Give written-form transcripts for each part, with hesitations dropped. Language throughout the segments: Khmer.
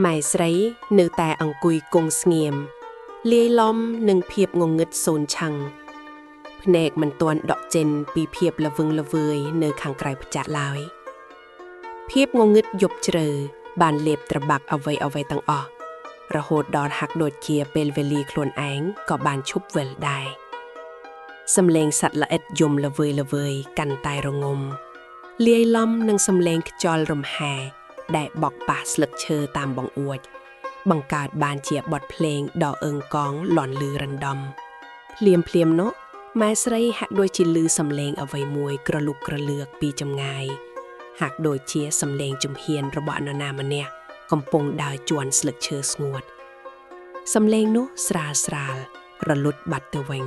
ម៉ែស្រីនៅតែអង្គុយគង់ស្ងៀមលាយឡំនឹងភាពងងឹតសូន្យឆឹងភ្នែកមិនទាន់ដកចេញពីភាពល្វឹងល្វើយនៅខាងក្រៅផ្ចាក់ឡើយភាពងងឹតយប់ជ្រៅបានលេបត្របាក់អ្វីអ្វីទាំងអស់រហូតដល់ហាក់ដូចជាពេលវេលាខ្លួនឯងក៏បានឈប់វិលដែរសំឡេងសត្វល្អិតយំល្វើយល្វើយកាន់តែរងំលាយឡំនឹងសំឡេងខ្យល់រំហែដែលបក់ប៉ះស្លឹកឈើតាមបង្អួច បង្កើតបានជាបទភ្លេងដ៏អឹងកងលន់លឺរណ្ដំភ្លាមភ្លាមនោះម៉ែស្រីហាក់ដូចជាលឺសំឡេងអ្វីមួយក្រលុកក្រលឿកពីចម្ងាយហាក់ដូចជាសំឡេងជំហានរបស់នរណាម្នាក់កំពុងដើរជាន់ស្លឹកឈើស្ងួតសំឡេងនោះស្រាលស្រាលរលត់បាត់ទៅវិញ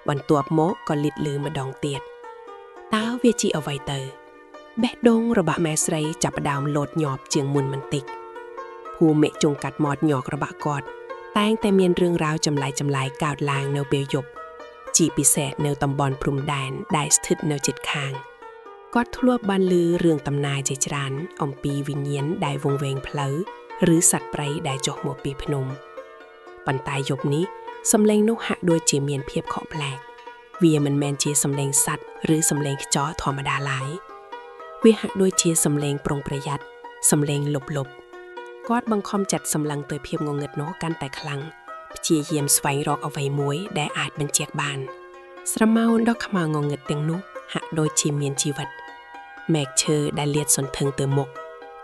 បន្ទាប់មកក៏លិតលឺម្ដងទៀតតើវាជាអ្វីទៅបេះដូងរបស់ម៉ែស្រីចាប់ផ្ដើមលោតញាប់ជាងមុនបន្តិច ភូមិជុងកាត់មាត់ញករបស់គាត់តែងតែមានរឿងរ៉ាវចម្លែកចម្លែកកើតឡើងនៅពេលយប់ជាពិសេសនៅតំបន់ព្រំដែនដែលស្ថិតនៅជិតខាងគាត់ធ្លាប់បានឮរឿងតំណាលជាច្រើនអំពីវិញ្ញាណដែលវង្វេងផ្លូវឬសត្វព្រៃដែលចុះមកពីភ្នំប៉ុន្តែយប់នេះសំឡេងនោះហាក់ដូចជាមានភាពខកប្លែកវាមិនមែនជាសំឡេងសត្វឬសំឡេងខ្យល់ធម្មតាឡើយវាហាក់ដូចជាសំឡេងប្រុងប្រយ័ត្នសំឡេងលុបៗ គាត់បង្ខំចិត្តសម្លឹងទៅភាពងងឹតនោះកាន់តែខ្លាំងព្យាយាមស្វែងរកអ្វីមួយដែលអាចបញ្ជាក់បាន ស្រមោលដ៏ខ្មៅងងឹតទាំងនោះហាក់ដូចជាមានជីវិតមែកឈើដែលលាតសន្ធឹងទៅមុខ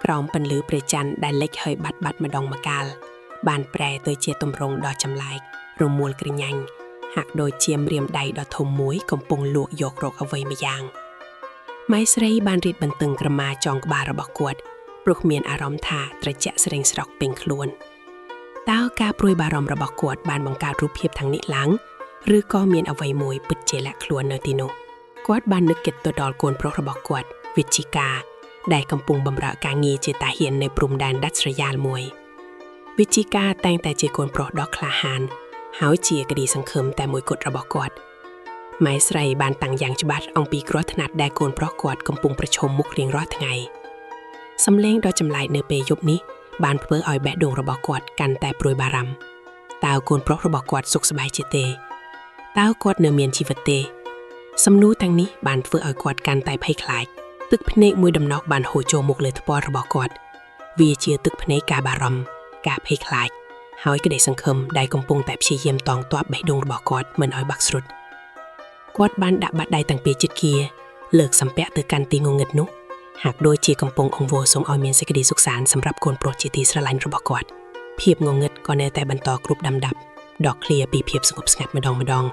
ក្រោមពន្លឺព្រះច័ន្ទដែលលិចហើយបាត់បាត់ម្ដងម្កាលបានប្រែទៅជាទម្រង់ដ៏ចម្លែករមួលក្រញាញ់ហាក់ដូចជាម្រាមដៃដ៏ធំមួយកំពុងលក់យករកអ្វីម្យ៉ាងម៉ែស្រីបានរៀបបន្ទឹងក្រមាចងក្បាលរបស់គាត់ព្រោះមានអារម្មណ៍ថាត្រជាក់ស្រេងស្រកពេញខ្លួនតើការព្រួយបារម្ភរបស់គាត់បានបង្កើតរូបភាពទាំងនេះឡើងឬក៏មានអ្វីមួយពិតជាលាក់ខ្លួននៅទីនោះគាត់បាននឹកគិតទៅដល់កូនប្រុសរបស់គាត់វិជ្ជិកាដែលកំពុងបម្រើការងារជាតាហ៊ាននៅព្រំដែនដាច់ស្រយាលមួយវិជ្ជិកាតែងតែជាកូនប្រុសដ៏ក្លាហានហើយជាក្តីសង្ឃឹមតែមួយគត់របស់គាត់ម៉ែស្រីបានតាំងយ៉ាងច្បាស់អំពីគ្រោះថ្នាក់ដែលកូនប្រុសគាត់កំពុងប្រឈមមុខរៀងរាល់ថ្ងៃសំឡេងដ៏ចម្លែកនៅពេលយប់នេះបានធ្វើឲ្យបេះដូងរបស់គាត់កាន់តែព្រួយបារម្ភតើកូនប្រុសរបស់គាត់សុខសប្បាយជាទេតើគាត់នៅមានជីវិតទេសំណួរទាំងនេះបានធ្វើឲ្យគាត់កាន់តែភ័យខ្លាចទឹកភ្នែកមួយដំណក់បានហូរចូលមកលើថ្ពាល់របស់គាត់វាជាទឹកភ្នែកការបារម្ភការភ័យខ្លាចហើយក្តីសង្ឃឹមដែលកំពុងតែព្យាយាមតងទ័ពបេះដូងរបស់គាត់មិនឲ្យបាក់ស្រុតគាត់បានដាក់បាតដៃទាំងពីរជិតគៀលើកសំពះទៅកាន់ទីងងឹតនោះហាក់ដូចជាកំពុងអង្វរសូមឲ្យមានសេចក្តីសុខសាន្តសម្រាប់កូនប្រុសជាទីស្រឡាញ់របស់គាត់ភាពងងឹតក៏នៅតែបន្តគ្រប់ដាំដាប់ដកឃ្លាពីភាពស្ងប់ស្ងាត់ម្ដងម្ដង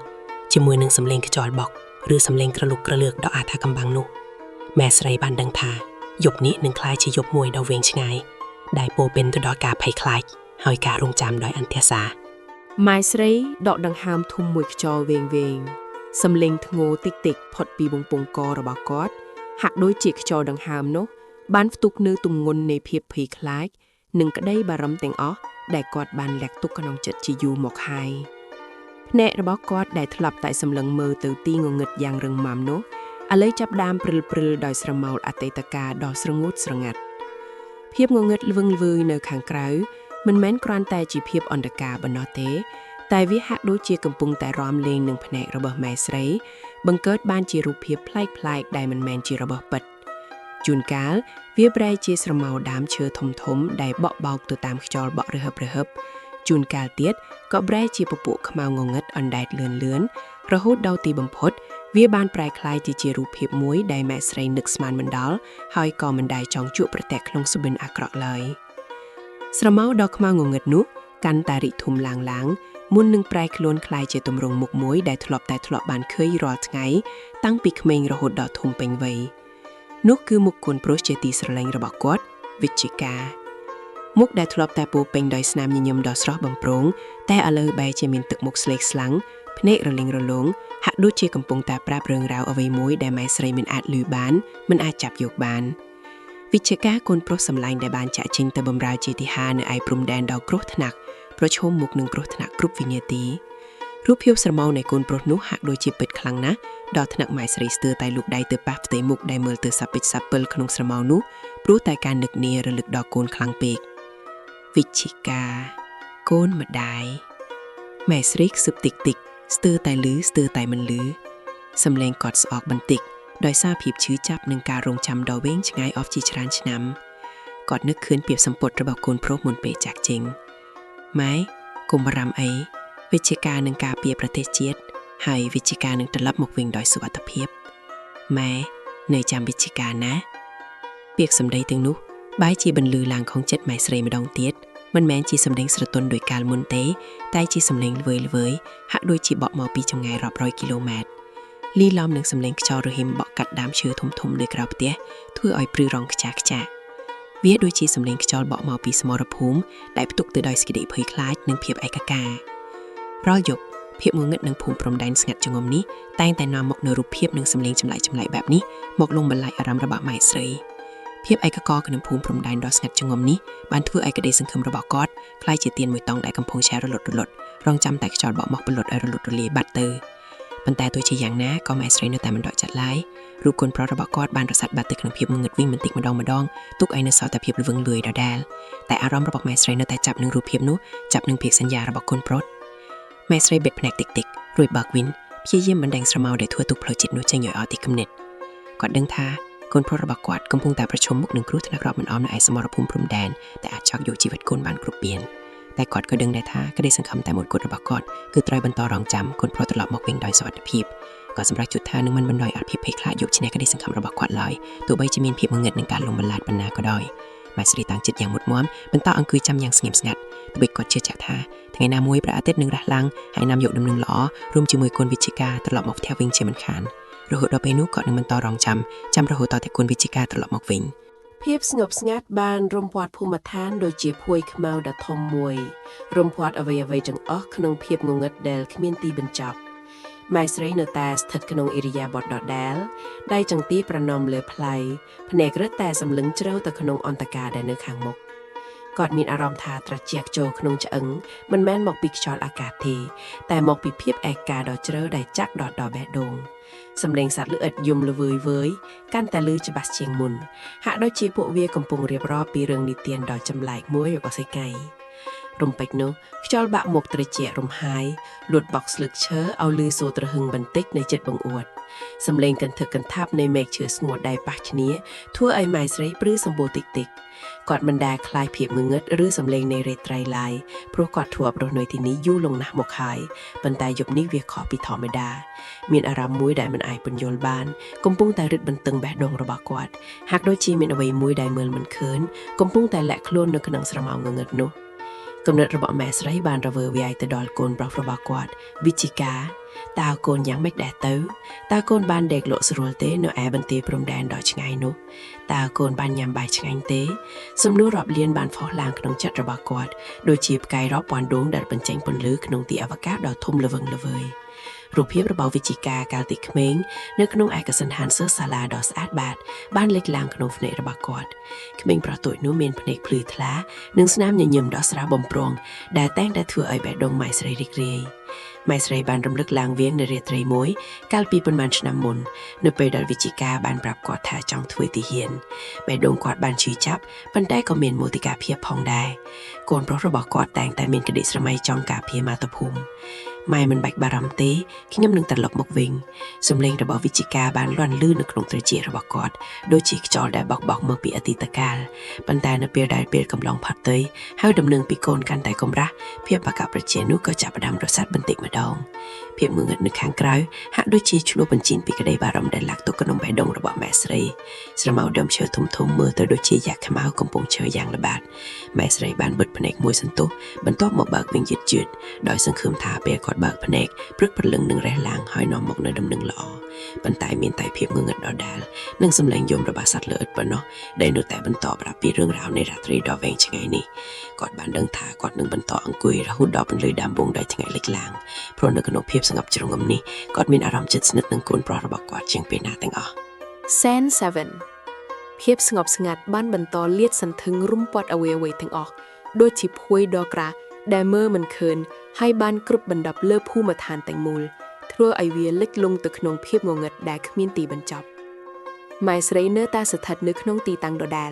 ជាមួយនឹងសំឡេងខ្យល់បក់ឬសំឡេងក្រលុកក្រលឿកដ៏អាថ៌កំបាំងនោះម៉ែស្រីបានដឹងថាយប់នេះនឹងក្លាយជាយប់មួយដ៏វែងឆ្ងាយដែលពោរពេញទៅដោយការភ័យខ្លាចហើយការរងចាំដោយអន្ទះសារ ម៉ែស្រីដកដង្ហើមធំមួយខ្យល់វែងវែងសំឡេងធ្ងោតិចតិចផុតពីបំពង់ករបស់គាត់ហាក់ដូចជាខ្យល់ដង្ហើមនោះបានផ្ទុកនៅទម្ងន់នៃភាពភ័យខ្លាចនិងក្តីបារម្ភទាំងអស់ដែលគាត់បានលាក់ទុកក្នុងចិត្តជាយូរមកហើយភ្នែករបស់គាត់ដែលធ្លាប់តែសម្លឹងមើលទៅទីងងឹតយ៉ាងរឹងមាំនោះឥឡូវចាប់ផ្ដើមព្រិលព្រិលដោយស្រមោលអតីតកាលដ៏ស្រងូតស្រងាត់ភាពងងឹតល្វឹងល្វើយនៅខាងក្រៅមិនមែនគ្រាន់តែជាភាពអន្ធការប៉ុណ្ណោះទេ តែវាហាក់ដូចជាកំពុងតែរាំលេងនឹងភ្នែករបស់ម៉ែស្រី បង្កើតបានជារូបភាពប្លែកៗដែលមិនមែនជារបស់ពិតជួនកាលវាប្រែជាស្រមោលដើមឈើធំៗដែលបក់បោកទៅតាមខ្យល់បក់រហឹបរហឹបជួនកាលទៀតក៏ប្រែជាពពួកខ្មៅងងឹតអណ្ដែតលឿនលឿនរហូតដល់ទីបំផុតវាបានប្រែក្លាយទៅជារូបភាពមួយដែលម៉ែស្រីនឹកស្មានមិនដល់ហើយក៏មិនដែលចង់ជួបប្រទះក្នុងសុបិនអាក្រក់ឡើយស្រមោលដ៏ខ្មៅងងឹតនោះកាន់តែរីកធំឡើងឡើងមុននឹងប្រែខ្លួនក្លាយជាទម្រង់មុខមួយដែលធ្លាប់តែធ្លាប់បានឃើញរាល់ថ្ងៃតាំងពីក្មេងរហូតដល់ធំពេញវ័យនោះគឺមុខកូនប្រុសជាទីស្រឡាញ់របស់គាត់វិជ្ជកាមុខដែលធ្លាប់តែពោរពេញដោយស្នាមញញឹមដ៏ស្រស់បំព្រងតែឥឡូវបែរជាមានទឹកមុខស្លេកស្លាំងភ្នែករលីងរលោងហាក់ដូចជាកំពុងតែប្រាប់រឿងរ៉ាវអ្វីមួយដែលម៉ែស្រីមិនអាចឮបានមិនអាចចាប់យកបានវិជ្ជការកូនប្រុសសម្លាញ់ដែលបានចាក់ចេញទៅបម្រើជាទីហានៅឯព្រំដែនដ៏គ្រោះថ្នាក់ប្រឈមមុខនឹងគ្រោះថ្នាក់គ្រប់វិនាទីរូបភាពស្រមោលនៃកូនប្រុសនោះហាក់ដូចជាពិតខ្លាំងណាស់ដល់ថ្នាក់ម៉ែស្រីស្ទើរតែលូកដៃទៅប៉ះផ្ទៃមុខដែលមើលទៅសាពិចសាពិលក្នុងស្រមោលនោះព្រោះតែការនឹកនារលឹកដល់កូនខ្លាំងពេក វិច្ឆិកាកូនម្ដាយម៉ែស្រីខ្សឹបតិចតិចស្ទើរតែលឺស្ទើរតែមិនលឺសំឡេងគាត់ស្អកបន្តិចដោយសារភាពឈឺចាប់និងការរងចាំដ៏វែងឆ្ងាយអស់ជាច្រើនឆ្នាំគាត់នឹកឃើញភាពសម្ពុតរបស់កូនប្រុសមុនពេលចាក់ចេញម៉ែកុំបារម្ភអីវិច្ឆិកានឹងការពារប្រទេសជាតិហើយវិច្ឆិកានឹងត្រឡប់មកវិញដោយសុវត្ថិភាពម៉ែនៅចាំវិច្ឆិកាណា ពាក្យសម្ដីទាំងនោះបែរជាបន្លឺឡើងក្នុងចិត្តម៉ែស្រីម្ដងទៀតមិនមែនជាសម្លេងស្រទន់ដោយកាលមុនទេ តែជាសម្លេងល្វើយល្វើយហាក់ដូចជាបក់មកពីចម្ងាយរាប់រយគីឡូម៉ែត្រលីឡំនឹងសម្លេងខ្យល់រហឹមបក់កាត់ដើមឈើធំៗនៅក្រៅផ្ទះធ្វើឲ្យព្រឺរងខ្ចាស់ខ្ចាស់វាដូចជាសម្លេងខ្យល់បក់មកពីសមរភូមិដែលផ្ទុកទៅដោយសេចក្តីភ័យខ្លាចនិងភាពឯកការាល់យប់ភាពងងឹតនឹងភូមិព្រំដែនស្ងាត់ជ្រងំនេះតែងតែនាំមកនូវរូបភាពនិងសម្លេងចម្លែកៗបែបនេះមកលងបន្លាចអារម្មណ៍របស់ម៉ែស្រី ភាពឯកកោក្នុងភូមិព្រំដែនដ៏ស្ងាត់ជ្រងំនេះបានធ្វើឲ្យក្តីសង្ឃឹមរបស់គាត់ក្លាយជាទៀនមួយតង់ដែលកំពុងឆេះរលត់រលត់រងចាំតែខ្យល់បក់មកពលត់ឲ្យរលត់រលាយបាត់ទៅប៉ុន្តែទោះជាយ៉ាងណាក៏ម៉ែស្រីនៅតែមិនដកចិត្តឡើយរូបកូនប្រុសរបស់គាត់បានរសាត់បាត់ទៅក្នុងភាពងងឹតវិញបន្តិចម្ដងម្ដងទុកឲ្យនៅសល់តែភាពល្វឹងលឿយដដែលតែអារម្មណ៍របស់ម៉ែស្រីនៅតែចាប់នឹងរូបភាពនោះចាប់នឹងភាពសញ្ញារបស់កូនប្រុសម៉ែស្រីបិទភ្នែកតិចតិចរួចបើកវិញព្យាយាមបណ្ដេញស្រមោលដែលធ្វើទុកផ្លូវចិត្តនោះចេញឲ្យអស់ទីគំនិតគាត់ដឹងថាកូនប្រុសរបស់គាត់កំពុងតែប្រឈមមុខនឹងគ្រោះថ្នាក់រាប់មិនអស់នៅឯសមរភូមិព្រំដែនតែអាចឆក់យកជីវិតកូនបានគ្រប់ពានតែគាត់ក៏ដឹងដែរថាក្តីសង្ឃឹមតែមួយគត់របស់គាត់គឺត្រូវបន្តរងចាំកូនប្រុសត្រឡប់មកវិញដោយសុវត្ថិភាពក៏សម្រាប់ជុតថានឹងមិនបណ្ដោយឲ្យភាពភ័យខ្លាចយកឈ្នះក្តីសង្ឃឹមរបស់គាត់ឡើយទោះបីជាមានភាពងងឹតនឹងការលំបន្លាចប៉ុណ្ណាក៏ដោយម៉ែស្រីតាំងចិត្តយ៉ាងមុតមមបន្តអង្គុយចាំយ៉ាងស្ងៀមស្ងាត់ទោះបីគាត់ជឿជាក់ថាថ្ងៃណាមួយព្រះអាទិត្យនឹងរះឡើងហើយនាំយកដំណឹងល្អរួមជាមួយកូនវិច្ឆិកាត្រឡប់មកផ្ទះវិញជាមិនខានរហូតដល់ពេលនោះគាត់នឹងបន្តរងចាំចាំរហូតដល់តែកូនវិច្ឆិកាត្រឡប់មកវិញ ភាពស្ងប់ស្ងាត់បានរំពាត់ភូមិដ្ឋានដូចជាភួយខ្មៅដ៏ធំមួយ រំពាត់អ្វីៗទាំងអស់ក្នុងភាពងងឹតដែលគ្មានទីបញ្ចប់ម៉ែស្រីនៅតែស្ថិតក្នុងឥរិយាបថដដែលដៃចង្ទីប្រណម្យលើផ្លៃភ្នែករឹតតែសម្លឹងជ្រៅទៅក្នុងអន្តការដែលនៅខាងមុខគាត់មានអារម្មណ៍ថាត្រជាក់ចូលក្នុងឆ្អឹងមិនមែនមកពីខ្យល់អាកាសទេតែមកពីភាពឯកាដ៏ជ្រៅដែលចាក់ដល់ដល់បេះដូងសម្លេងសត្វល្អិតយំល្វើយវើយកាន់តែឮច្បាស់ជាងមុន ហាក់ដូចជាពួកវាកំពុងរៀបរាប់ពីរឿងនិទានដ៏ចម្លែកមួយរបស់សេកៃរំពេចនោះខ្យល់បាក់មុខត្រជាក់រំហាយលួតបក់ស្លឹកឈើឲ្យលឺសូរទ្រហឹងបន្តិចនៅចិត្តបង្អួតសំឡេងកន្ធឹកកន្ថាប់នៃមេឃឈើស្ងួតដែលប៉ះគ្នាធ្វើឲ្យម៉ែស្រីព្រឺសម្បូរតិចតិចគាត់មិនដែលខ្លាចភាពងងឹតឬសំឡេងនៃរេត្រីឡើយព្រោះគាត់ធ្លាប់រស់នៅទីនេះយូរលង់ណាស់មកហើយប៉ុន្តែយប់នេះវាខុសពីធម្មតាមានអារម្មណ៍មួយដែលមិនអាចពន្យល់បានកំពុងតែរឹតបន្តឹងបេះដូងរបស់គាត់ ហាក់ដូចជាមានអ្វីមួយដែលមើលមិនឃើញកំពុងតែលាក់ខ្លួននៅក្នុងស្រមោលងងឹតនោះគំនិតរបស់ម៉ែស្រីបានរវើវាយទៅដល់កូនប្រុសរបស់គាត់វិច្ឆិកាតើកូនយ៉ាងម៉េចដែរទៅតើកូនបានដេកលក់ស្រួលទេនៅឯបន្ទាយព្រំដែនដ៏ឆ្ងាយនោះតើកូនបានញ៉ាំបាយឆ្ងាញ់ទេសំណួររាប់លានបានផុសឡើងក្នុងចិត្តរបស់គាត់ដូចជាផ្កាយរាប់ពាន់ដួងដែលបញ្ចេញពន្លឺក្នុងទីអវកាសដ៏ធំល្វឹងល្វើយរូបភាពរបស់វិច្ឆិកាកាលពីក្មេងនៅក្នុងឯកសណ្ឋានសិស្សសាលាដ៏ស្អាតបាតបានលេចឡើងក្នុងភ្នែករបស់គាត់ក្មេងប្រុសតូចនោះមានភ្នែកភ្លឺថ្លានិងស្នាមញញឹមដ៏ស្រស់បំព្រងដែលតែងតែធ្វើឲ្យបេះដូងម៉ែស្រីរីករាយម៉ែស្រីបានរំលឹកឡើងវិញនៅរាត្រីមួយកាលពីប៉ុន្មានឆ្នាំមុននៅពេលដែលវិច្ឆិកាបានប្រាប់គាត់ថាចង់ធ្វើទាហានបេះដូងគាត់បានឈឺចាប់ប៉ុន្តែក៏មានមោទកភាពផងដែរកូនប្រុសរបស់គាត់តែងតែមានក្តីស្រមៃចង់ការពារមាតុភូមិម៉ែមិនបាច់បារម្ភទេខ្ញុំនឹងត្រឡប់មកវិញសំឡេងរបស់វិច្ឆិកាបានលាន់លឺនៅក្នុងត្រចៀករបស់គាត់ដូចជាខ្យល់ដែលបោកបោកមកពីអតីតកាលប៉ុន្តែនៅពេលដែលពេលកំឡុងផុតទៅហើយដំណឹងពីកូនកាន់តែកម្រាស់ភាពបកប្រជានោះក៏ចាប់ផ្ដើមរសាត់បន្តិចម្ដងភាពងងឹតនៅខាងក្រៅហាក់ដូចជាឆ្លុះបញ្ជីពីក្តីបារម្ភដែលលាក់ទុកក្នុងបេះដូងរបស់ម៉ែស្រីស្រមោលដើមឈើធំធំមើលទៅដូចជាយ៉ាក់ខ្មៅកំពុងឈើយ៉ាងល្បាតម៉ែស្រីបានបិទភ្នែកមួយសន្ទុះបន្ទាប់មកបើកវិញយឺតយឺតដោយសង្ឃឹមថាពេលគាត់បើកភ្នែកព្រឹកព្រលឹងនឹងរះឡើងហើយនាំមកនូវដំណឹងល្អប៉ុន្តែមានតែភាពងងឹតដដែលនិងសម្លេងយំរបស់សត្វល្អិតប៉ុណ្ណោះដែលនៅតែបន្តប្រាប់ពីរឿងរ៉ាវនៃរាត្រីដ៏វែងឆ្ងាយនេះគាត់បានដឹងថាគាត់នឹងបន្តអង្គុយរហូតដល់ពន្លឺដើមវងដោយថ្ងៃលិចឡើងព្រោះនៅក្នុងភាពស្ងប់ជ្រងំនេះគាត់មានអារម្មណ៍ជិតស្និទ្ធនឹងកូនប្រុសរបស់គាត់ជាងពេលណាទាំងអស់ Sen 7ភាពស្ងប់ស្ងាត់បានបន្តលាតសន្ធឹងរុំព័ទ្ធអ្វីៗទាំងអស់ដូចជាភួយដ៏ក្រាស់ដែលមើលមិនឃើញហើយបានគ្រប់បណ្ដប់លើភូមិឋានទាំងមូលធ្វើឲ្យវាលិចលង់ទៅក្នុងភាពងងឹតដែលគ្មានទីបញ្ចប់ម៉ែស្រីនៅតែស្ថិតនៅក្នុងទីតាំងដដែល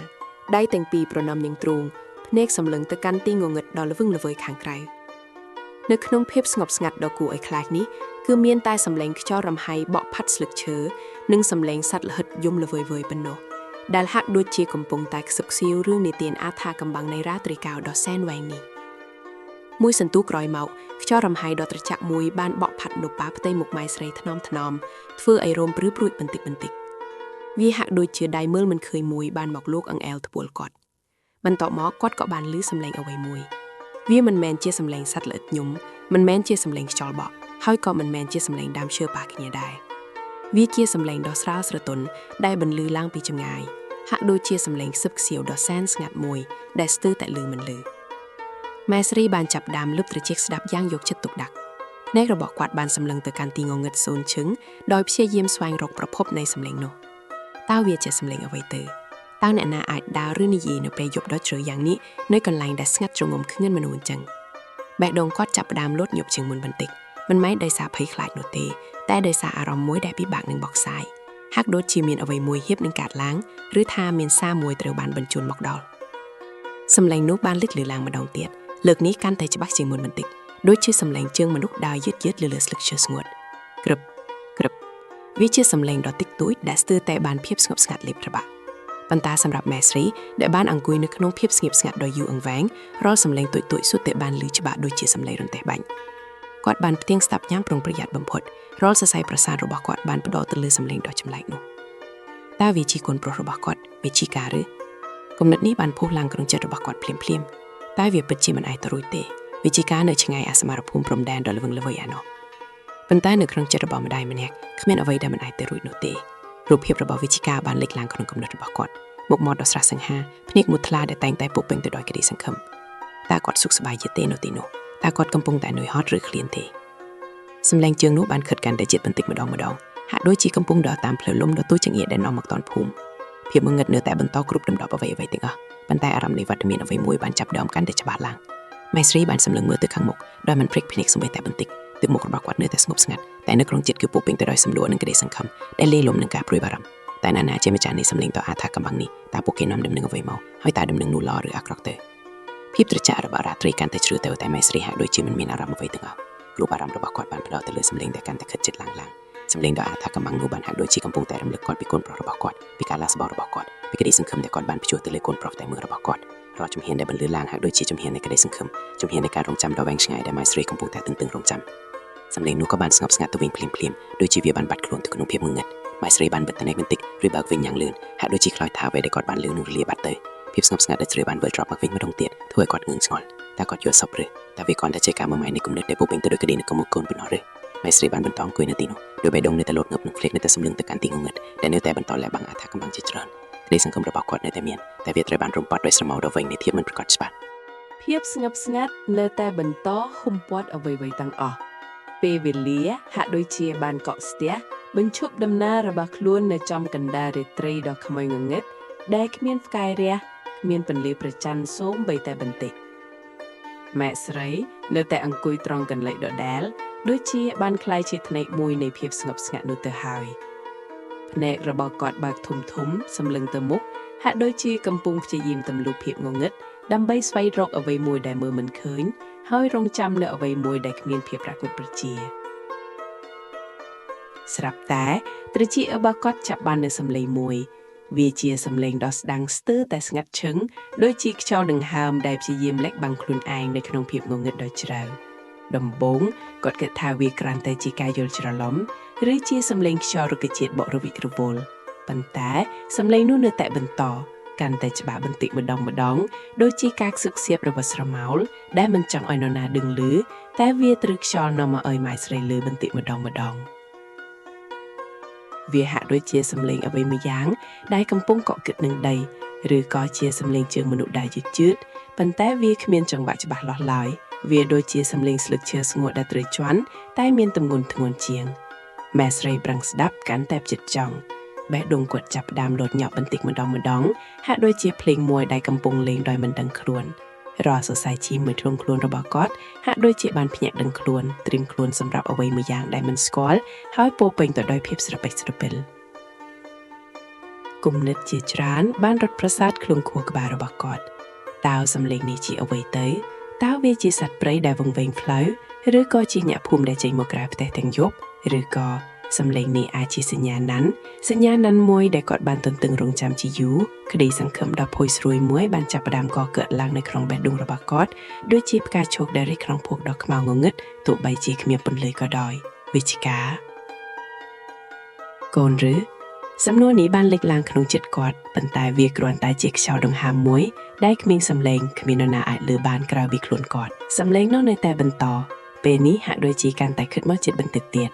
ដៃទាំងពីរប្រណម្យនឹងទ្រូងភ្ ភ្នែកសម្លឹងទៅកាន់ទីងងឹតដ៏ល្វឹងល្វើយខាងក្រៅនៅក្នុងភាពស្ងប់ស្ងាត់ដ៏គួរឲ្យខ្លាចនេះគឺមានតែសម្លេងខ្យល់រំហៃបក់ផាត់ស្លឹកឈើនិងសម្លេងសត្វល្ហិតយំល្វើយៗប៉ុណ្ណោះដែលហាក់ដូចជាកំពុងតែខ្សឹបខ្សៀវរឿងនិទានអាថាកំបាំងនៃរាត្រីកាលដ៏សែនវែងនេះមួយសន្ទុះក្រោយមកខ្យល់រំហៃដ៏ត្រជាក់មួយបានបក់ផាត់នូប៉ាផ្ទៃមុខម៉ែស្រីថ្នមថ្នមធ្វើឲ្យរោមព្រឺព្រួចបន្តិចបន្តិចវាហាក់ដូចជាដៃមើលមិនឃើញមួយបានមកលោកអង្អែលធ្ពួលគាត់បន្ទាប់មកគាត់ក៏បានឮសម្លេងអ្វីមួយវាមិនមែនជាសម្លេងសត្វល្អិតញុំមិនមែនជាសម្លេងខ្យល់បក់ហើយក៏មិនមែនជាសម្លេងដើមឈើប៉ះគ្នាដែរវាជាសម្លេងដ៏ស្រាលស្រទន់ដែលបន្លឺឡើងពីចម្ងាយហាក់ដូចជាសម្លេងខ្សឹបខ្សៀវដ៏សែនស្ងាត់មួយដែលស្ទើរតែឮមិនឮម៉ែស្រីបានចាប់ដើមលឹបត្រចៀកស្ដាប់យ៉ាងយកចិត្តទុកដាក់ភ្នែករបស់គាត់បានសម្លឹងទៅកាន់ទីងងឹតសូន្យឈឹងដោយព្យាយាមស្វែងរកប្រភពនៃសម្លេងនោះតើវាជាសម្លេងអ្វីទៅតើអ្នកណាអាចដើរឬនិយាយនៅពេលយប់ដ៏ជ្រៅយ៉ាងនេះនៅកន្លែងដែលស្ងាត់ជ្រងំគ្មានមនុស្សអញ្ចឹងបេះដូងគាត់ចាប់ផ្ដើមលោតញាប់ជាងមុនបន្តិចមិនមែនដោយសារភ័យខ្លាចនោះទេតែដោយសារអារម្មណ៍មួយដែលពិបាកនឹងបកស្រាយហាក់ដូចជាមានអ្វីមួយហៀបនឹងកាត់ឡើងឬថាមានសារមួយត្រូវបានបញ្ជូនមកដល់សម្លេងនោះបានលេចលឺឡើងម្ដងទៀតលើកនេះកាន់តែច្បាស់ជាងមុនបន្តិចដូចជាសម្លេងជើងមនុស្សដើរយឺតយឺតលើលើស្លឹកឈើស្ងួតក្រឹបក្រឹបវាជាសម្លេងដ៏តិចតួចដែលស្ទើរតែបានភាពស្ងប់ស្ងាត់លេបត្របាក់ប៉ុន្តែសម្រាប់ម៉ែស្រីដែលបានអង្គុយនៅក្នុងភាពស្ងៀមស្ងាត់ដ៏យូរអង្វែងរាល់សម្លេងតូចៗសុទ្ធតែបានឮច្បាស់ដូចជាសម្លេងរន្ទះបាញ់គាត់បានផ្ទៀងស្ដាប់យ៉ាងប្រុងប្រយ័ត្នបំផុតរាល់សរសៃប្រសាទរបស់គាត់បានផ្ដោតទៅលើសម្លេងដ៏ចម្លែកនោះតើវាជាកូនប្រុសរបស់គាត់វាជាការឬគំនិតនេះបានពុះឡើងក្នុងចិត្តរបស់គាត់ភ្លាមភ្លាមតែវាពិតជាមិនអាចទៅរួចទេវិជាការនៅឆ្ងាយអសមរភូមិព្រំដែនដ៏ល្វឹងល្វើយឯណោះប៉ុន្តែនៅក្នុងចិត្តរបស់ម្ដាយម្នាក់គ្មានអ្វីដែលមិនអាចទៅរួចនោះទេរូបភាពរបស់វិជាការបានលេចឡើងក្នុងគំនិតរបស់គាត់មុខមាត់ដ៏ស្រស់សង្ហាភ្នែកមួយថ្លាដែលតែងតែពុកពេញទៅដោយក្តីសង្ឃឹមតើគាត់សុខសប្បាយជាទេនៅទីនោះតើគាត់កំពុងតែនឿយហត់ឬឃ្លានទេសម្លេងជើងនោះបានខិតកាន់តែជិតបន្តិចម្ដងម្ដងហាក់ដូចជាកំពុងដើរតាមផ្លូវលំដ៏ទូចចង្អៀតដែលនាំមកតនភូមិភាពងងឹតនៅតែបន្តគ្រប់ដណ្ដប់អ្វីអ្វីទាំងអស់ប៉ុន្តែអារម្មណ៍នៃវត្តមានអ្វីមួយបានចាប់ដើមកាន់តែច្បាស់ឡើងម៉ែស្រីបានសម្លឹងមើលទៅខាងមុខដោយមិនព្រេចភ្នែកសូម្បីតែបន្តិចទឹកមុខរបស់គាត់នៅតែស្ងប់ស្ងាត់តែនៅក្នុងចិត្តគឺពោពេញទៅដោយសំលួរនិងក្តីសង្ឃឹមដែលលាយឡំនឹងការព្រួយបារម្ភតែណានាជាម្ចាស់នៃសម្លេងតអាថាកំបាំងនេះតើពួកគេនាំដំណឹងអ្វីមកហើយតើដំណឹងនោះល្អឬអាក្រក់ទៅភាពត្រជាក់របស់រាត្រីកាន់តែជ្រៅទៅតែម៉ែស្រីហាក់ដូចជាមិនមានអារម្មណ៍អ្វីទាំងអស់គ្រប់អារម្មណ៍របស់គាត់បានផ្ដោតទៅលើសម្លេងដែលកាន់តែខិតជិតឡើងឡើងសម្លេងដ៏អាថាកំបាំងនោះបានហាក់ដូចជាកំពុងតែរំលឹកគាត់ពីកូនប្រុសរបស់គាត់ពីការឡាស្បរបស់គាត់ពីក្តីសង្ឃឹមដែលគាត់បានព្យួរទៅលើកូនប្រុសតែមួយរបស់គាត់រាល់ជំហានដែលបន្លឺឡើងហាក់ដូចជាជំហាននៃក្តីសង្ឃឹមជំហាននៃការរងចាំដ៏វែងឆ្ងាយដែលម៉ែស្រីកំពុងតែទន្ទឹងរង់ចាំសម្លេងនោះក៏បានស្ងប់ស្ងាត់ទៅវិញភ្លាមភ្លាមដូចជាវាបានបាត់ខ្លួនទៅក្នុងភាពងងឹតម៉ែស្រីបានបិទភ្នែកបន្តិចឬបើកវិញយ៉ាងលឿនហាក់ដូចជាខ្លោចថាអ្វីដែលគាត់បានលឺនោះរលាបាត់ទៅភាពស្ងប់ស្ងាត់ដែលជ្រឿបានវិលត្រឡប់មកវិញម្ដងទៀតធ្វើឲ្យគាត់ងឿងឆ្ងល់តើគាត់យល់សប្តិឬតើវាគ្រាន់តែជាការមើលម៉ែនៃគំនិតដែលពោពេញទៅដោយក្តីនឹកមកកូនប៉ុណ្ណោះឬម៉ែស្រីបានបន្តអង្គុយនៅទីនោះដោយបេះដូងនៅតែលោតងើបនិងភ្លេចនៅតែសម្លឹងទៅកាន់ទីងងឹតដែលនៅតែបន្តលាក់បាំងអថាកំបាំងជាច្រើនក្តីសង្ឃឹមរបស់គាត់នៅតែមានតែវាត្រូវបានរំពាត់ដោយស្រមោលដ៏វែងនៃភាពមិនប្រាកដច្បាស់ ភាពស្ងប់ស្ងាត់នៅតែបន្តហ៊ុំព័ទ្ធអ្វីៗទាំងអស់ពេលវេលាហាក់ដូចជាបានកកស្ទះបញ្ឈប់ដំណើររបស់ខ្លួននៅចំកណ្ដាលរាត្រីដ៏ខ្មៅងងឹតដែលគ្មានផ្កាយរះគ្មានពន្លឺប្រច័ណ្ឌសូម្បីតែបន្តិចម៉ែស្រីនៅតែអង្គុយត្រង់កន្លែងដដែលដូចជាបានក្លាយជាផ្នែកមួយនៃភាពស្ងប់ស្ងាត់នោះទៅហើយភ្នែករបស់គាត់បើកធំធំសម្លឹងទៅមុខហាក់ដូចជាកំពុងព្យាយាមទម្លុះភាពងងឹតដើម្បីស្វែងរកអ្វីមួយដែលមើលមិនឃើញហើយរងចាំនៅអ្វីមួយដែលគ្មានភាពប្រកួតប្រជាស្រាប់តែត្រចៀករបស់គាត់ចាប់បាននូវសម្លេងមួយវាជាសម្លេងដ៏ស្ដាងស្ទើរតែស្ងាត់ឈឹងដូចជាខ្យល់ដង្ហើមដែលព្យាយាមលាក់បាំងខ្លួនឯងនៅក្នុងភាពងងឹតដ៏ជ្រៅដំបូងគាត់គិតថាវាគ្រាន់តែជាការយល់ច្រឡំឬជាសម្លេងខ្យល់រុក្ខជាតិបក់រវិករវល់ប៉ុន្តែសម្លេងនោះនៅតែបន្តកាន់តែច្បាស់បន្តិចម្ដងម្ដងដូចជាការខ្សឹកខ្សៀបរបស់ស្រមោលដែលមិនចង់ឲ្យនរណាដឹងឮតែវាត្រូវខ្យល់នាំមកឲ្យម៉ែស្រីឮបន្តិចម្ដងម្ដងវាហាក់ដូចជាសម្លេងអ្វីមួយយ៉ាងដែលកំពុងកក់គិតនឹងដីឬក៏ជាសម្លេងជើងមនុស្សដែលយឺតយឺតប៉ុន្តែវាគ្មានចង្វាក់ច្បាស់លាស់ឡើយវាដូចជាសម្លេងស្លឹកឈើស្ងួតដែលត្រូវជន់តែមានទម្ងន់ធ្ងន់ជាងម៉ែស្រីប្រឹងស្ដាប់កាន់តែចិត្តចង់បេះដូងគាត់ចាប់ផ្ដើមលោតញាប់បន្តិចម្ដងម្ដងហាក់ដូចជាភ្លេងមួយដែលកំពុងលេងដោយមិនដឹងខ្លួនរាល់សរសៃឈាមមួយក្នុងខ្លួនរបស់គាត់ហាក់ដូចជាបានភ្ញាក់ដឹងខ្លួនត្រៀមខ្លួនសម្រាប់អ្វីមួយយ៉ាងដែលមិនស្គាល់ហើយពោពេញទៅដោយភាពស្រពេចស្រពិលគំនិតជាច្រើនបានរត់ប្រសាទក្នុងខួរក្បាលរបស់គាត់ តើសំឡេងនេះជាអ្វីទៅតើវាជាសត្វព្រៃដែលវង្វេងផ្លូវឬក៏ជាអ្នកភូមិដែលចេញមកក្រៅផ្ទះទាំងយប់ឬក៏សំឡេងនេះអាចជាសញ្ញាណាន់សញ្ញាណាន់មួយដែលគាត់បានទន្ទឹងរង់ចាំជាយូរក្តីសង្ឃឹមដ៏ផុយស្រួយមួយបានចាប់ផ្ដើមកកើតឡើងនៅក្នុងបេះដូងរបស់គាត់ដូចជាផ្កាឈូកដែលរីកក្នុងភពដ៏ខ្មៅងងឹតទោះបីជាគ្មានពន្លឺក៏ដោយវិជ្ជការកូនឬសំណួរនេះបានលេចឡើងក្នុងចិត្តគាត់ប៉ុន្តែវាគ្រាន់តែជាខ្យល់ដង្ហើមមួយដែលគ្មានសំឡេងគ្មាននរណាអាចលឺបានក្រៅពីខ្លួនគាត់សំឡេងនោះនៅតែបន្តពេលនេះហាក់ដូចជាកាន់តែខិតមកជិតបន្តិចទៀត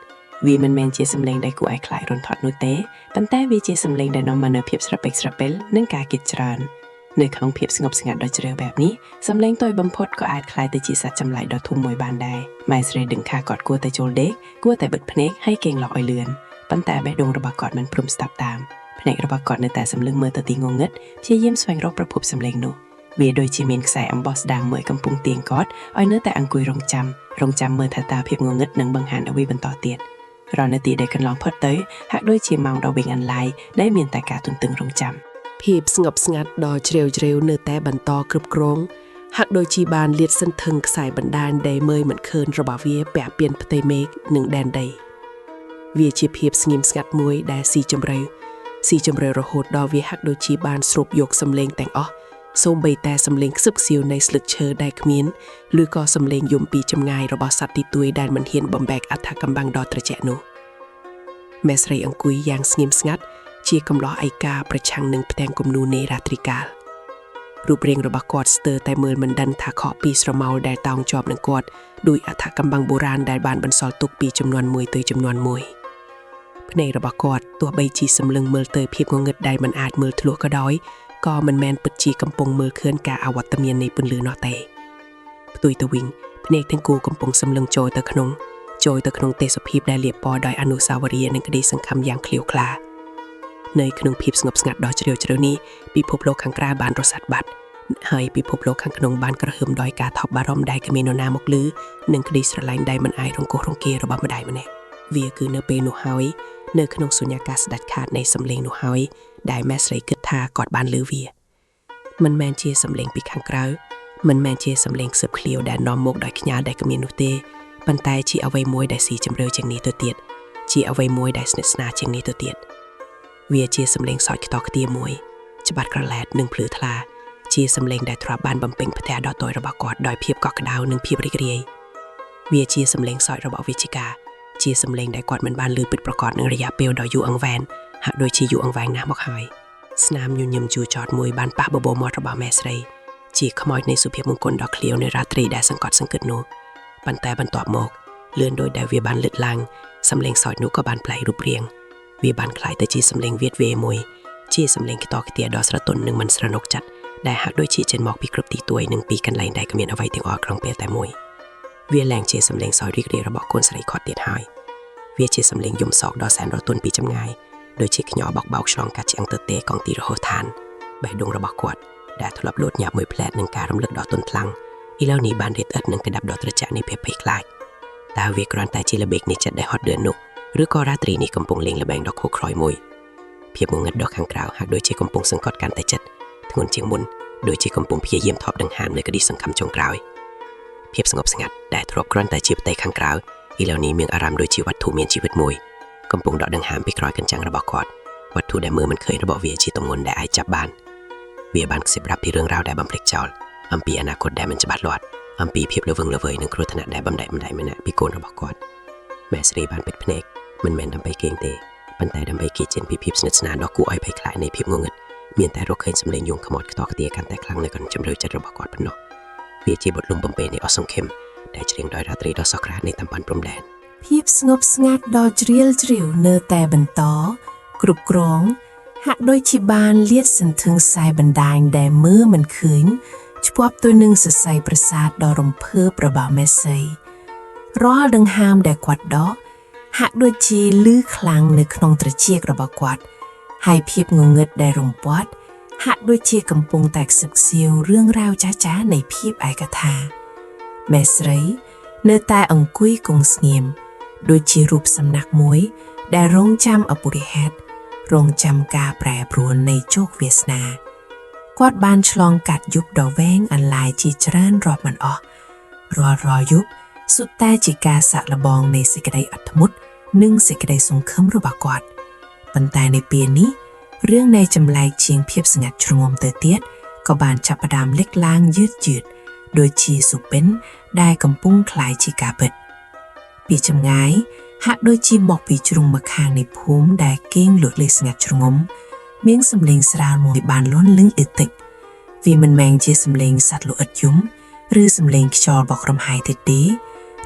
វាមិនមែនជាសំឡេងដែលគួរឲ្យខ្លាចរន្ធត់នោះទេប៉ុន្តែវាជាសំឡេងដែលនាំមកនូវភាពស្រពេចស្រពិលនិងការគិតច្រើននៅក្នុងភាពស្ងប់ស្ងាត់ដ៏ជ្រៅបែបនេះសំឡេងតូចបំផុតក៏អាចក្លាយទៅជាសត្វចម្លែកដ៏ធំមួយបានដែរម៉ែស្រីដឹងថាគាត់គួរតែចូលដេកគួរតែបិទភ្នែកហើយគេងឡក់ឲ្យលឿនប៉ុន្តែបេះដូងរបស់គាត់មិនព្រមស្ដាប់តាមភ្នែករបស់គាត់នៅតែសម្លឹងមើលទៅទីងងឹតព្យាយាមស្វែងរកប្រភពសំឡេងនោះវាដូចជាមានខ្សែអំបោះស្ដាងមួយកំពុងទាញគាត់ឲ្យនៅតែអង្គុយរងចាំរងចាំមើលថាតើភាពងងឹតនឹងបង្ហាញអ្វីបន្តទៀតរាល់នាទីដែលកន្លងផុតទៅហាក់ដូចជាម៉ោងដ៏វែងអន្លាយដែលមានតែការទន្ទឹងរង់ចាំ ភាពស្ងប់ស្ងាត់ដ៏ជ្រាវជ្រៅនៅតែបន្តគ្រប់គ្រងហាក់ដូចជាបានលាតសន្ធឹងខ្សែបណ្ដាញដែលមើលមិនឃើញរបស់វាពាក់ពៀនផ្ទៃមេឃនិងដែនដីវាជាភាពស្ងៀមស្ងាត់មួយដែលស៊ីជម្រៅស៊ីជម្រៅរហូតដល់វាហាក់ដូចជាបានស្រូបយកសំឡេងទាំងអស់សូម្បីតែសំឡេងខ្សឹបខ្សៀវនៃស្លឹកឈើដែលគ្មានឬក៏សំឡេងយំពីចម្ងាយរបស់សត្វទីទួយដែលមិនហ៊ានបំបែកអត្ថកំបាំងដ៏ត្រជាក់នោះម៉ែស្រីអង្គុយយ៉ាងស្ងៀមស្ងាត់ ជាកំឡោះឯកាប្រឆាំងនឹងផ្ទាំងគំនូរនៃរាត្រីកាលរូបរាងរបស់គាត់ស្ទើរតែមើលមិនដឹងថាខកពីស្រមោលដែលតោងជាប់នឹងគាត់ដោយអត្ថកំបាំងបុរាណដែលបានបន្សល់ទុកពីចំនួនមួយទៅចំនួនមួយភ្នែករបស់គាត់ទោះបីជាសម្លឹងមើលទៅភាពងងឹតដែលមិនអាចមើលធ្លុះក៏ដោយក៏មិនមែនពិតជាកំពុងមើលឃើញការអវត្តមាននៃពន្លឺនោះទេផ្ទុយទៅវិញភ្នែកទាំងគូកំពុងសម្លឹងចូលទៅក្នុងចូលទៅក្នុងទេសភាពដែលលាបពណ៌ដោយអនុស្សាវរីយ៍និងក្តីសង្ឃឹមយ៉ាងឃ្លាវក្លា នៅក្នុងភាពស្ងប់ស្ងាត់ដ៏ជ្រាលជ្រៅនេះពិភពលោកខាងក្រៅបានរសាត់បាត់ហើយពិភពលោកខាងក្នុងបានក្រហឹមដោយការថប់បារម្ភដែលគ្មាននរណាមកឮនិងក្តីស្រឡាញ់ដែលមិនអាចរង្គោះរង្គៀរបស់ម្ដាយម្នាក់វាគឺនៅពេលនោះហើយនៅក្នុងសុញ្ញាកាសដាច់ខាតនៃសំឡេងនោះហើយដែលម៉ែស្រីគិតថាគាត់បានឮវាមិនមែនជាសំឡេងពីខាងក្រៅមិនមែនជាសំឡេងខ្សឹបឃ្លាវដែលនាំមកដោយខ្ញាល់ដែលគ្មាននោះទេប៉ុន្តែជាអ្វីមួយដែលស៊ីជម្រៅជាងនេះទៅទៀតជាអ្វីមួយដែលស្និទ្ធស្នាលជាងនេះទៅទៀត វាជាសំឡេងសើចខ្តោខ្ទាមួយច្បាត់ក្រឡែតនិងភ្លឺថ្លា ជាសំឡេងដែលធ្លាប់បានបំពេញផ្ទះដ៏តូចរបស់គាត់ដោយភាពកក់ក្ដៅនិងភាពរីករាយវាជាសំឡេងសើចរបស់វិជ្ជការជាសំឡេងដែលគាត់មិនបានឮពិតប្រាកដនឹងរយៈពេលដ៏យូរអង្វែងហាក់ដូចជាយូរអង្វែងណាស់មកហើយស្នាមញញឹមជូរចត់មួយបានប៉ះបបោមាត់របស់ម៉ែស្រីជាខ្មោចនៃសុភមង្គលដ៏ឃ្លាវនៅរាត្រីដែលសង្កត់សង្កិតនោះប៉ុន្តែបន្ទាប់មកលឿនដោយដែលវាបានលិតឡើងសំឡេងសើចនោះក៏បានប្លែករូបរាង វាបានក្លាយទៅជាសំឡេងវៀតវេមួយជាសំឡេងខ្តខ្ទាដ៏ស្រទន់និងមិនស្រណុកចិត្តដែលហាក់ដូចជាចេញមកពីគ្រប់ទីទួយនិងពីកន្លែងដែលគ្មានអ្វីទាំងអស់ក្នុងពេលតែមួយវាឡើងជាសំឡេងសោយរីករាយរបស់កូនស្រីគាត់ទៀតហើយវាជាសំឡេងយំសោកដ៏សែនរទន់ពីចម្ងាយដូចជាខ្ញោបោកបោកឆ្លងកាត់ឆ្អឹងទទេកងទីរហោឋានបេះដូងរបស់គាត់ដែលធ្លាប់លោតញាប់មួយផ្លែតនឹងការរំលឹកដ៏ទន់ខ្លាំងឥឡូវនេះបានរៀតអិតនឹងក្តាប់ដ៏ត្រជាក់នៃភាពភ័យខ្លាចតើវាគ្រាន់តែជាល្បិចនៃចិត្តដែលហត់ដឿននោះ ឬក៏រាត្រីនេះកំពុងលេងល្បែងដ៏ខុសក្រោយមួយភាពងងឹតដ៏ខាងក្រៅហាក់ដូចជាកំពុងសង្កត់កាន់តែចិត្តធ្ងន់ជាងមុនដូចជាកំពុងព្យាយាមថប់ដង្ហើមនៃក្តីសង្ឃឹមចុងក្រោយភាពស្ងប់ស្ងាត់ដែលធ្លាប់គ្រាន់តែជាផ្ទៃខាងក្រៅឥឡូវនេះមានអារម្មណ៍ដូចជាវត្ថុមានជីវិតមួយកំពុងដកដង្ហើមពីក្រោយកញ្ចាំងរបស់គាត់វត្ថុដែលមើលមិនឃើញរបស់វាជាទម្ងន់ដែលអាចចាប់បានវាបានខ្សឹបប្រាប់ពីរឿងរ៉ាវដែលបំភ្លេចចោលអំពីអនាគតដែលមិនច្បាស់លាស់អំពីភាពល្វឹងល្វើយនិងគ្រោះថ្នាក់ដែលបំដែកម្ដាយម្នាក់ពីកូនរបស់គាត់ម៉ែស្រីបានបិទភ្នែក មិនមែនដើម្បីគេងទេប៉ុន្តែដើម្បីគេចេញពីភាពស្និទ្ធស្នាលដ៏គួរឲ្យភ័យខ្លាចនៃភាពងងឹតមានតែរកឃើញសម្លេងយងខ្មោចខ្តោខ្ទាកាន់តែខ្លាំងនៅក្នុងជំរឿចិត្តរបស់គាត់ប៉ុណ្ណោះវាជាបទលំបំពេនៃអសង្ឃឹមដែលច្រៀងដោយរាត្រីដ៏សក្រានៃតំបន់ព្រំដែន ភាពស្ងប់ស្ងាត់ដ៏ជ្រាលជ្រាវនៅតែបន្តគ្រប់គ្រងហាក់ដូចជាបានលាតសន្ធឹងខ្សែបណ្ដាញដែលមើលមិនឃើញឆ្ពាប់ទៅនឹងសរសៃប្រសាទដ៏រំភើបរបស់មេសីរាល់ដង្ហើមដែលគាត់ដកហាក់ដូចជាលឺខ្លាំងនៅក្នុងត្រចៀករបស់គាត់ហើយភាពងងឹតដែលរំពាត់ហាក់ដូចជាកំពុងតែខ្សឹបខ្សៀវរឿងរ៉ាវចាស់ៗនៃភាពឯកថាមេស្រីនៅតែអង្គុយគង់ស្ងៀម ដូចជារូបសំណាកមួយ ដែលរងចាំអពុរិហេតុរងចាំការប្រែប្រួលនៃជោគវាសនា គាត់បានឆ្លងកាត់យប់ដ៏វែងអន្លាយជាច្រើនរាប់មិនអស់រាល់រាល់យប់សុទ្ធតែជាការសាក់លបងនៃសេចក្តីអត់ធ្មត់និងសេចក្តីសង្ឃឹមរបស់គាត់ប៉ុន្តែនៅពេលនេះរឿងនៃចម្លែកជាងភាពស្ងាត់ជ្រងំទៅទៀតក៏បានចាប់ផ្ដើមលេចឡើងយឺតយឺតដូចជាសុបិនដែលកំពុងคล้ายជាការពិតពីចម្ងាយហាក់ដូចជាមកពីជ្រុងម្ខាងនៃភូមិដែលគេងលក់លេស្ងាត់ជ្រងំមានសម្លេងស្រាលមួយបានលន់លឹងអ៊ីតិចវាមិនមែនជាសម្លេងសត្វល្អិតយំឬសម្លេងខ្យល់បក់រំហាយទេទេ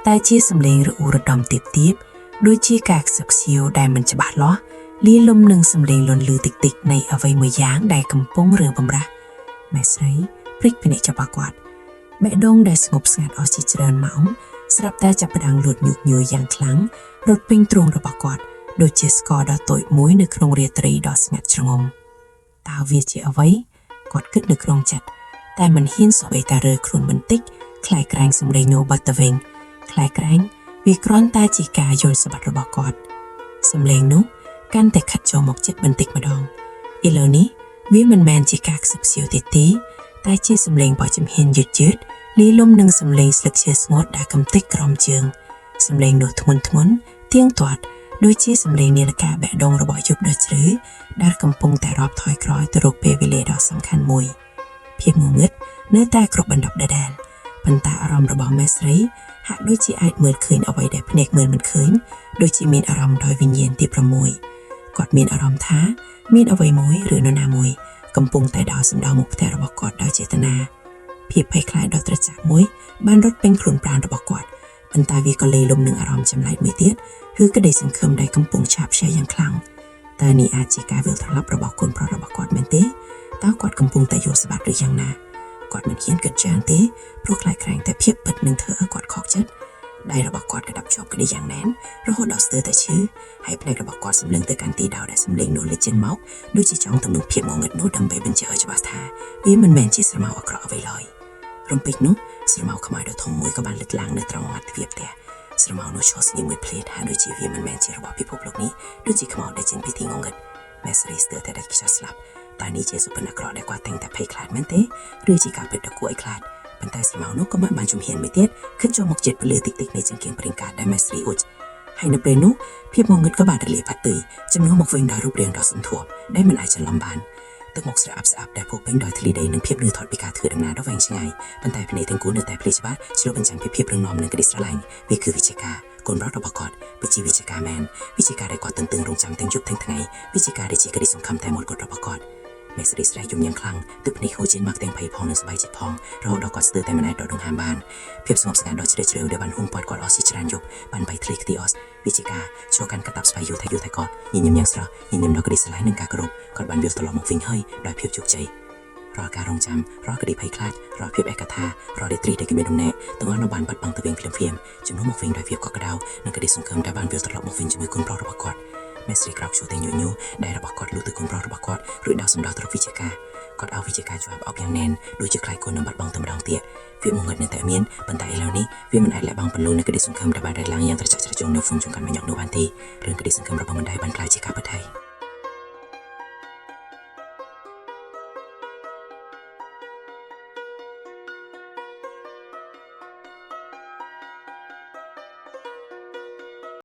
តែជាសម្លេងរអ៊ូរដំទៀបទៀបដូចជាការខ្សឹបខ្សៀវដែលមិនច្បាស់លាស់លាយលំនឹងសម្លេងលន់លឺតិចតិចនៃអ្វីមួយយ៉ាងដែលកំពុងរើបំរាស់ម៉ែស្រីព្រិចភ្នែកចាប់គាត់បេះដូងដែលស្ងប់ស្ងាត់អស់ជាច្រើនម៉ោងស្រាប់តែចាប់ផ្ដើមលួតញុកញយយ៉ាងខ្លាំងរត់ពេញទ្រូងរបស់គាត់ដូចជាស្ករដ៏តូចមួយនៅក្នុងរាត្រីដ៏ស្ងាត់ជ្រងំតើវាជាអ្វីគាត់គិតនៅក្នុងចិត្តតែមិនហ៊ានសូម្បីតែរើខ្លួនបន្តិចខ្លាចក្រែងសម្លេងនោះបាត់ទៅវិញខ្លាចក្រែងវាគ្រាន់តែជាការយល់ស្បត្តិរបស់គាត់សម្លេងនោះកាន់តែខិតចូលមកចិត្តបន្តិចម្ដងឥឡូវនេះវាមិនមែនជាការខ្សឹបខ្សៀវទេទេតែជាសម្លេងបោះជំហានយឺតយឺតលាយលំនឹងសម្លេងស្លឹកឈើស្ងួតដែលកំទេចក្រោមជើងសម្លេងនោះធ្ងន់ធ្ងន់ទៀងទាត់ដូចជាសម្លេងនាឡិកាបេះដូងរបស់យប់ដ៏ជ្រៅដែលកំពុងតែរាប់ថយក្រោយទៅរកពេលវេលាដ៏សំខាន់មួយភាពងងឹតនៅតែគ្រប់បណ្ដប់ដដែលប៉ុន្តែអារម្មណ៍របស់ម៉ែស្រីហាក់ដូចជាអាចមើលឃើញអ្វីដែលភ្នែកមើលមិនឃើញដូចជាមានអារម្មណ៍ដោយវិញ្ញាណទី6គាត់មានអារម្មណ៍ថាមានអ្វីមួយឬនរណាមួយកំពុងតែដោសម្ដៅមុខផ្ទះរបស់គាត់ដោយចេតនាភាពភ័យខ្លាចដ៏ត្រជាក់មួយបានរត់ពេញខ្លួនប្រាណរបស់គាត់ប៉ុន្តែវាក៏លេលំនឹងអារម្មណ៍ចម្លែកមួយទៀតគឺក្តីសង្ឃឹមដែលកំពុងឆាបឆេះយ៉ាងខ្លាំងតើនេះអាចជាការវិលត្រឡប់របស់កូនប្រុសរបស់គាត់មែនទេតើគាត់កំពុងតែយល់ស្បត្តិឬយ៉ាងណាគាត់មិនហ៊ានគិតច្រើនទេព្រោះខ្លាចក្រែងតែភាពពិតនឹងធ្វើឲ្យគាត់ខកចិត្តដៃរបស់គាត់ក៏ដាប់ជាប់គ្នាយ៉ាងណែនរហូតដល់ស្ទើរតែឈឺហើយភ្នែករបស់គាត់សម្លឹងទៅកាន់ទីដៅដែលសម្លេងនោះលេចចេញមកដូចជាចង់ទំនុកភាពងងឹតនោះដើម្បីបញ្ជាក់ឲ្យច្បាស់ថាវាមិនមែនជាស្រមោលអាក្រក់អ្វីឡើយរំពេចនោះស្រមោលខ្មៅដ៏ធំមួយក៏បានលេចឡើងនៅត្រង់មាត់ទ្វារផ្ទះស្រមោលនោះឈរស្ងៀមមួយភ្លែតហាក់ដូចជាវាមិនមែនជារបស់ពិភពលោកនេះដូចជាខ្មោចដែលចេញពីទីងងឹតម៉ែស្រីស្ទើរតែដាច់ខ្យល់ស្លាប់តើនេះជាសុបិនអាក្រក់ដែលគាត់តែងតែភ័យខ្លាចមែនទេឬជាការពិតដ៏គួរឲ្យខ្លាចប៉ុន្តែស្រមោលនោះក៏មិនបានជំហានមួយទៀតខិតចូលមកចិត្តពលឺតិចតិចនៃចង្គៀងព្រិងកាតដែលម៉ែស្រីអ៊ុចហើយនៅពេលនោះភាពងងឹតក៏បានរលាយផាត់ទុយជំនួសមកវិញដោយរូបរាងដ៏សន្ធាប់ដែលមិនអាចច្រឡំបានទឹកមុខស្រអាប់ស្អាប់ដែលពោពេញដោយធ្លីដីនិងភាពនឿយថត់ពីការធ្វើដំណើរដ៏វែងឆ្ងាយប៉ុន្តែភ្នែកទាំងគូនៅតែភ្លឺច្បាស់ឆ្លុះបញ្ចាំងពីភាពរឹងមាំនិងក្តីស្រឡាញ់វាគឺវិជ្ជាការកូនប្រុសរបស់គាត់វិជាវិជ្ជាការមែនវិជាការដែលគាត់ទន្ទឹងរង់ចាំទាំងយប់ទាំងថ្ងៃវិជាការដែលជាក្តីសង្ឃឹមតែមួយគត់របស់គាត់មេស្រីស្រែកយំយ៉ាងខ្លាំងទឹកភ្នែកហូរចេញមកទាំងភ័យផងនិងសប្បាយចិត្តផងរហូតដល់គាត់ស្ទើរតែមិនអាចដកដង្ហើមបានភាពស្ងប់ស្ងាត់ដ៏ជ្រាលជ្រៅដែលបានហ៊ុំព័ទ្ធគាត់អស់ជាច្រើនយប់បានបែកធ្លាយខ្ទេចអស់វិជាការចូលកាន់កតាបស្វ័យយល់ថាយល់ថាគាត់ញញឹមយ៉ាងស្រស់ញញឹមដល់ក្តីស្រឡាញ់និងការគោរពគាត់បានវិលត្រឡប់មកវិញហើយដោយភាពជោគជ័យរាល់ការរងចាំរាល់ក្តីភ័យខ្លាចរាល់ភាពឯកថារាល់រាត្រីដែលគ្មានដំណែកទាំងអស់នោះបានបាត់បង់ទៅវិញភ្លាមៗជំនួសមកវិញដោយភាពកក់ក្ដៅនិងក្តីសង្ឃឹមដែលបានវិលត្រឡប់មកវិញជាមួយកូនប្រុសរបស់គាត់មេស្រីក្រោកឈរតែញញូដែលរបស់គាត់លុះទៅកូនប្រុសរបស់គាត់រួចដោះសម្ដោះទៅរកវិជ្ជាការគាត់ឲ្យវិជ្ជាការជាប់អោបយ៉ាងណែនដូចជាខ្លាចកូននឹងបាត់បង់តែម្ដងទៀតវាមកងឹតនៅតែមានប៉ុន្តែឥឡូវនេះវាមិនអាចលះបង់ពន្លឺនៃក្តីសង្ឃឹមដែលបានរែកឡើងយ៉ាងត្រចះត្រចង់នៅហ្វុំចង្កាត់មួយញ៉ុកនោះបានទេរឿងក្តីសង្ឃឹមរបស់មិនដែលបានក្លាយជាការពិតហើយ។